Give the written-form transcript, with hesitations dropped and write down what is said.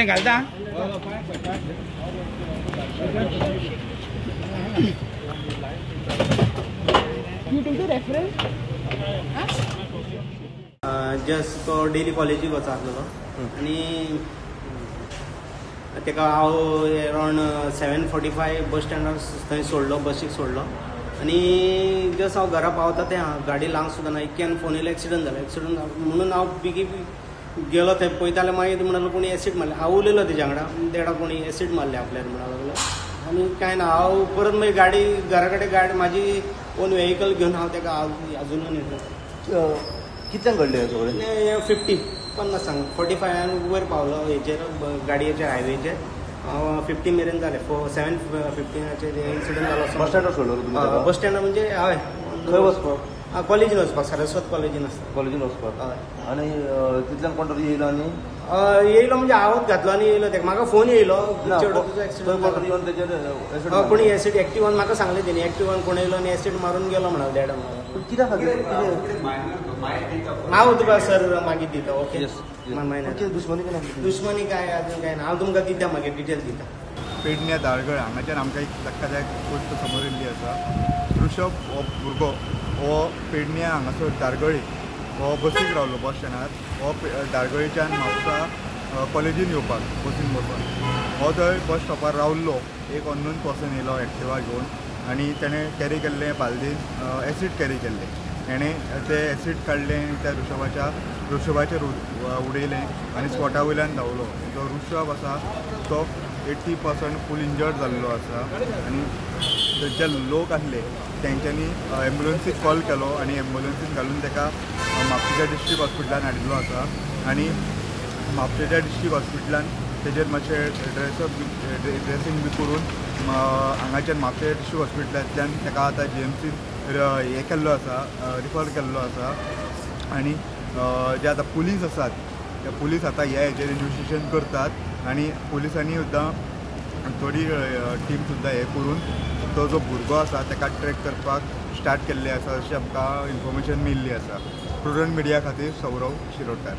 घालता. जस्ट तो डेली कॉलेजीक वचा आसलेलो आनी ताका हांव अरावंड 7:45 बस स्टँडार थंय सोडलो, बसीक सोडलो आनी जस्ट हांव घरा पावता तें गाडी लावंक सुद्दां ना, इतक्यान फोन येयलो एक्सिडंट जालो. एक्सिडंट म्हणून हांव बेगीन गेलो थंय पळयता जाल्यार मागीर म्हणलो कोणी एसीड मारलें. हांव उलयलो तेज्या वांगडा, देडा कोणी एसीड मारलें आपल्यार म्हणा लागलो आनी कांय ना. हांव परत मागीर गाडी घरा कडेन गाडी म्हाजी ओन वेहिकल घेवन हांव ताका अजुनून येयलो. कितल्यांक घडलें हें सगळें? 50 पन्नासांक 45 वयर पावलो हेचेर गाडयेचेर हायवेचेर 50 मेरेन जालें. 7:15 इन्सिडंट जालो. बस स्टँडार सोडलो? बस स्टँडार म्हणजे हय. खंय वचपाक? कॉलेजीन वचपाक, सरस्वत कॉलेजीन आसता. कॉलेजीन वचपाक. हय. आनी तितल्यान कोण तरी येयलो आनी येयलो म्हणजे हांवच घातलो आनी येयलो तेका. म्हाका फोन येयलो कोणी एसीड एक्टिवान, म्हाका सांगलें तेणी एक्टिवान कोण येयलो आनी एसीड मारून गेलो म्हणा देडा. कित्या खातीर? हांव तुका सर मागीर दिता. ओके. दुश्मनी? दुश्मनी काय अजून काय ना, हांव तुमकां दिता मागीर डिटेल दिता. पेडण्या धारगळ हांगाच्यान आमकां एक धक्कादायक गोश्ट समोर येयल्ली आसा. ऋषभ हो भुरगो हो पेडण्या हांगासर धारगळी हो बसीक रावलो बस स्टँडार. हो धारगळीच्यान म्हापसा कॉलेजीन येवपाक बसीन बसून हो थंय बस स्टॉपार रावल्लो. एक अननोन पर्सन येयलो एक्टिवा घेवन आनी तेणें कॅरी केल्लें बालदीन एसीड कॅरी केल्लें. तेणें तें एसीड काडलें आनी त्या ऋषभाचेर उडयलें आनी स्पॉटा वयल्यान धांवलो. जो ऋषभ आसा तो 80% फूल इंजर्ड जाल्लो आसा आनी जे लोक आसले तेंच्यांनी एम्बुलन्सीक कॉल केलो आनी एम्बुलन्सीन घालून ताका म्हापशेच्या डिस्ट्रिक्ट हॉस्पिटलान हाडिल्लो आसा आनी म्हापशेच्या डिस्ट्रिक्ट हॉस्पिटलान तेजेर मातशें ड्रेसींग बी करून हांगाच्यान म्हापशे डिस्ट्रिक्ट हॉस्पिटलांतल्यान ताका आतां जीएमसीन हें केल्लो आसा, रिफर केल्लो आसा. आनी जे आतां पुलीस आसात ते पुलीस आतां ह्या हेजेर इन्वेस्टिगेशन करतात आनी पुलिसांनी सुद्दां थोडी टीम सुद्दां हें करून तो जो भुरगो आसा ताका ट्रॅक करपाक स्टार्ट केल्लें आसा अशें आमकां इन्फॉर्मेशन मेळिल्ली आसा. प्रुडंट मिडिया खातीर सौरव शिरोडकार.